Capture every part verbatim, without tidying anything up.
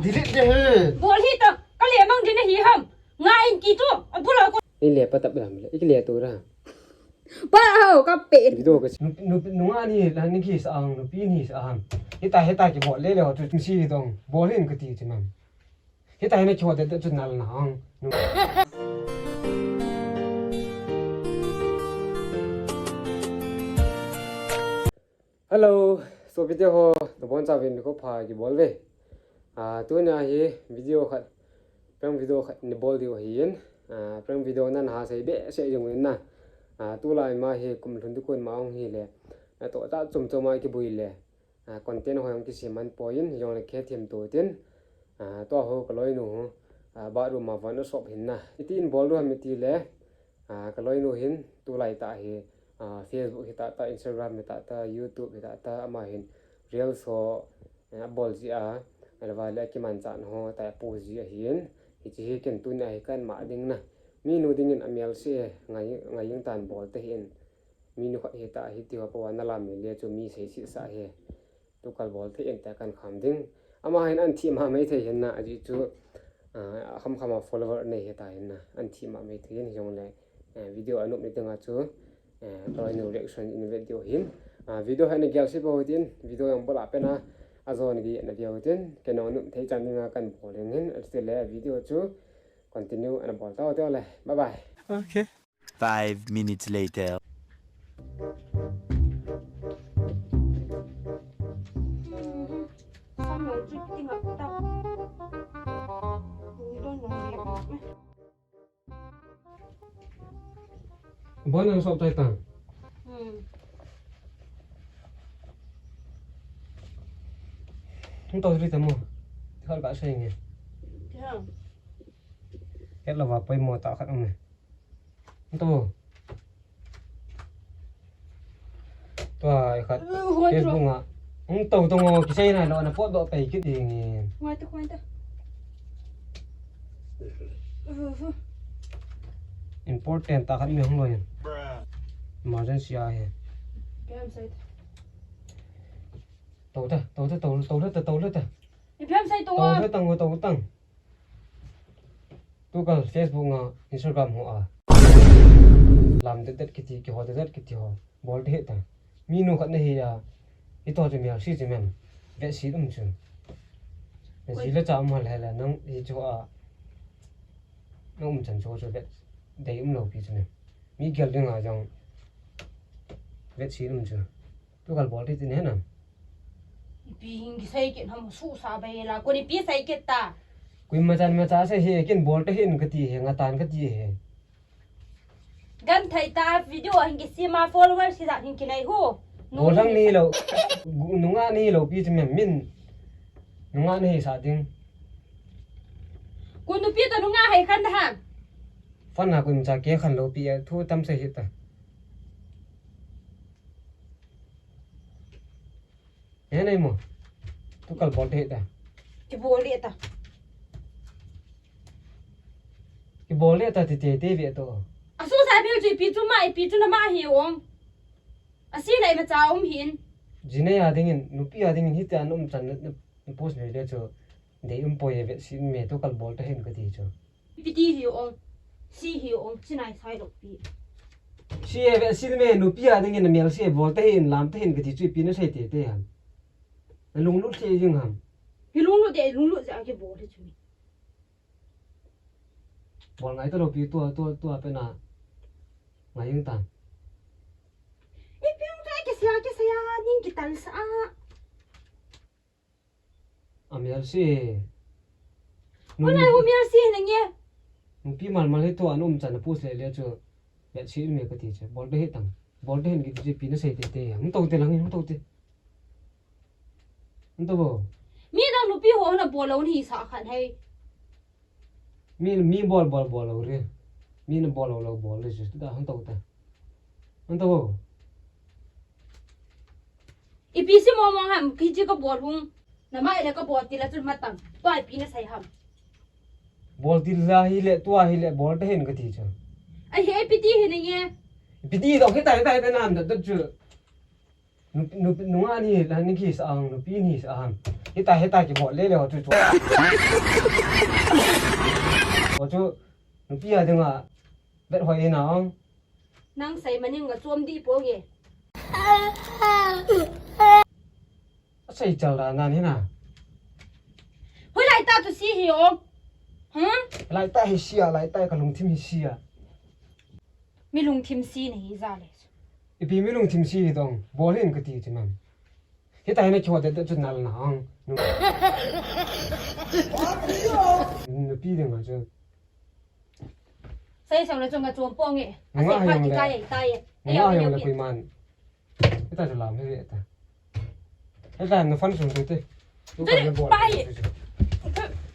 Delete de he. Bol hita. Kale mang ding nahi ham. Nga in kitu. Abula ko. Ile patap lam le. Ikile tu ra. Pa ho ka pe. Video ka. Nu, nu, nunga ni la ni kisa ang, nupi ni sa ang. Hita, hita kibol le le ho tu si dong. Bol hin kati ti mam. Hita hina kihot de chun nal na ang. Hello, sopite ho, nabonchauvin nikho pha kibol uve. Ah, tunia hi video khat, prank video khat nabol diu ahin. Ah, prank video na nahasei behseh jing uvin na. Ah, tulai ma hi kum lhun ding kon ma hung hile. Natoh tah chom chom a kibui le. Ah, content ho jong kisem man poi in, jongle kei themto tin. Ah, tua ho kaloinu ho. Ah, bathroom a von asop hin na. Iti in bol diu ham itile. Ah, kaloinu hin, tulai tah hi, ah, Facebook hi tah tah, Instagram hi tah tah, YouTube hi tah tah, ama hin Reels ho, eh, abol ji a, alva le akimanchah ho, tah apost ji ahin, hiche hi ken tunia hi kanmah ding na. Minu dingin amelse, ngai, ngai jing tan bol tahih in. Minu khat hita, hiti ho pa wa nalam le chu mi sei sisa hi. Tukal bol thei in ta kan kham ding. Ama hin an thi ma mai thei hin na, ajeh chu, ah, kham kham a follower nei hita hin na. An thi ma mai thei hin jongle, eh, video anop ni dinga chu, eh, kaloinu reaction in vet diu hin. Ah, video hi nagel se bou tin, video jong bol a pen a, ajon gi na veu tin, kei nong nop thei chan dinga kan bol ding hin, atile video chu continue ana bol tau tau le. Bye bye. Okay. Five minutes later. Bon, nang sop tai tang. Hmm. Nang to ri tamo. Khat ka sei nge. Kya? Khat la va poi mo ta khat um ne. Nto. Tua khat. Uh, huai tua. Facebook a. Nto to ngo kisei na lo na pot do pai kit ding. Huai ta, huai ta. Uh, uh. Important ta khat mi hung lo yin. Emergency a he. Kya am sai ta. To ta, to ta, to, to ta, to ta. Ipi ham sai tung a? Tau tang, tau tang. Tukal Facebook nga, Instagram ho a. Lam det det kiti, kiho det det kiti ho. Bol de hita. Minu khat nahi a. Ito chu mial si chu mem. Vet si um chu. Oi. Si le cha um hal hela nang hi chu a. Nang um chan chu chu vet. Dei um lo pi chu mem. Mi gel ding a jong. Vet si um chu. Tukal bol ti tin he na. Ipi hin kisei kit ham su sa bai la. Ko ni pi sei kit ta. Kui ma chan ma cha sei he kin bol ta hin kati he nga tan kati he. Gan thai ta video hin kisima followers kisa hin kinai hu. Bol lang ni lo. Nunga ni lo pi ti mem min. Nunga ni sa ding. Ko nupi to nunga hai khan da ha. Fan na kui ma cha ke khan lo pi a thu tam sei hita. He nei mo. Tukal bol de ta. Kibol de ta. Kibol de ta ti te te ve to. Asu sa bil ji pi chu ma ipi chu na ma hi ong. Asi lai ma cha um hin. Jinei a dingin, nupi a dingin hiti an um chan na, na, na post ve le chu. Dei um poi ve si me tukal bol ta hin kati chu. Ipi ti hi ong, si hi ong, si nai sai lo pi. Si e ve si me nupi a dingin na mial si e bol ta hin lam ta hin kati chu ipi na sei te te ham. Na lunglut si jing ham. Hi lunglut de, lunglut ja kibol hi chu mi. Bol ngai ta lo pi tua, tua, tua pe na. Ngai jing ta. Ipi ong ta kisia, kisia, ning kital sa a. Amial si. Hon ai hu mial si na nge. Nupi mal mal hi tua an um chan na post le le chu. Vet si me kati chu. Bol de he tang. Bol de hen kiti chu pi na sei te te. Hung to te lang hung to te. Hung to bo. Mi dang nupi ho na bol lo ni sa khan hei. Mi, mi bol, bol, bol lo re. Mi na bol lo, lo bol re, sus, ta, hung to ta. Hung to. Ipi si mo mo ham, kiti ka bol hung. Na ma ile ka bol ti la chun matang. Tua ipi na sai ham. Bol ti la hi le, tua hi le, bol ta hen kati chu. Ai he, ipi ti hi na nge. Ipi ti lo, kita, kita, kita, nam, ta, ta, chu. Nu, nu, nunga ni la ni kisa ang, nupi ni sa ang. Hita, hita kibol le le ho chu chu. Ho chu, nupi a dinga vet hoi na ang. Nang sei maning a chom di po nge. Asei chal da nan hina. Hoilai ta tu si hi o. Hmm? Lai ta hi sia, lai ta ka lungthim hi sia. Mi lungthim si ni hi za le. Ipi mi lungthim si hi dong, bol hin kati ti man. Hita hina kihot de chu nal na ang. Nu-, nupi dinga chu. Sei sang le chung ka chom po nge. Nunga asei pha hayong ki le. Kai tai. Nunga hayong le kui man. Hita chu lam hi ta. Hita na fan sung tu te. Tu Dui, ka le bol pai.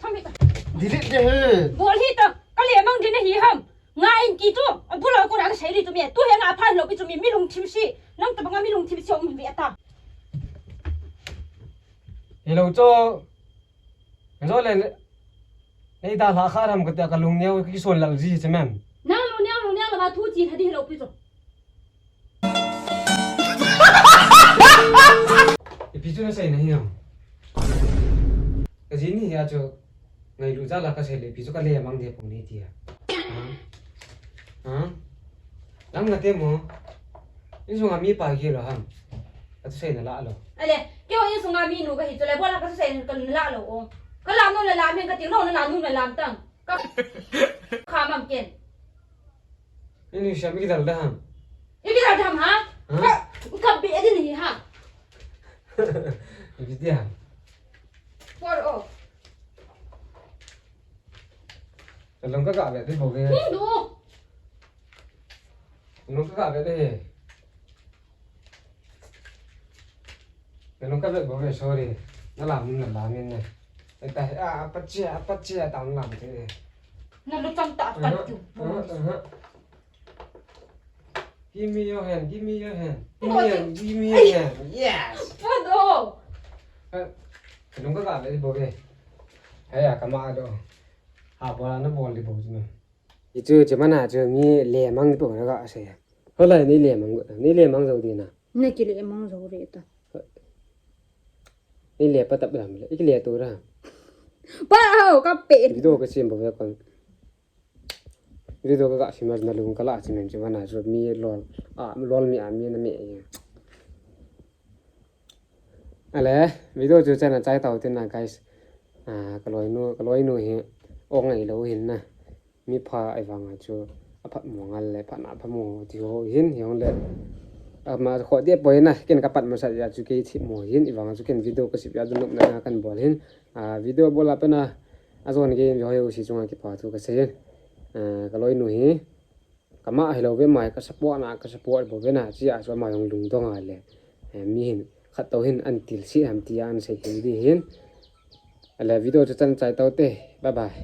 Thami ta. Delete de he. Bol hi ta. Ka le mang din hi ham. Nga in ki tu. A bula ko ra ka sei ri tu mi. Tu he nga phan lo pi tu mi, mi lungthim si. Nang ta banga mi lungthim si ong mi ta. Hello cho. Zo le, nei da la kha ram ka ta ka lung neo ki son lal ji che mem. Nang lung neo, lung neo la ma thu chi tha di lo pi zo. Ipi chu na sei na hi ham. Ka ji ni hi a chu ngailu ja la ka sei le ipi chu ka le mang de pong ni ti a. Ha? Ha? Lang na te mo. Insung a mi pa hi lo ham. Ka tu sei na la lo. Ale, keo insung a mi nu ka hi chu le, bola ka tu sei na la lo o. Ka lam nu le lam hin ka ti lo na lam nu le lam tang. Ka kha mam ken. Ini siya mi dal da ham. Ibi dal da ham ha? Ha? Ka, ka bi adin hi ha. Ibi dia. Por o. Long ka ka be ti bo ke. Hindu. Nung ka ka be de. Nung ka be bo ke, sorry. Na lam, na lam in ne. Eta, ah, apa chia, apa chia, ta lam te. Na lu tam ta pat tu. Give me your hand, give me your hand. Give me your hand, give me your hand. Yes. Podo. Nung ka ka be bo ke. Haya, kama do. Ha, bola na bol di bo tu. Hichu, chu mana chu mi lemang di pong na ka sei. Hoilai nei lemang, nei lemang jou di na. Nei kilemang jou re ta. Nei le patap lam le, i kile to ra. Pa ho, ka pe. Video ka sem bo ve kon. Video ka ka sem na lung ka la sem chu mana chu mi lol. A, lol mi a mi na me. Ale, video chu chan a chai tau tin na, guys. A, ka loinu, ka loinu hi ong ngai lo hin na. Mi pha ai vang a chu a phat mo ngal le, phat na pha mo ti ho hin, hi hong le. Ama kho dia poi na, ken ka pat mo sa ya chu kei thi mo hin, i vang a chu ken video ka sip ya dun na kan bol hin. A, video bol a pe na, a zon ke mi ho yo si chunga kipa thu ka sei hin. A, ka loinu hi. Kama hilou ve mai ka support na, ka support bou ve na, chia chu ama jong lungdong a le. Eh, mi hin khat to hin an til si ham tia an sei hin di hin. Ale video chu chan chai tau te. Bye bye.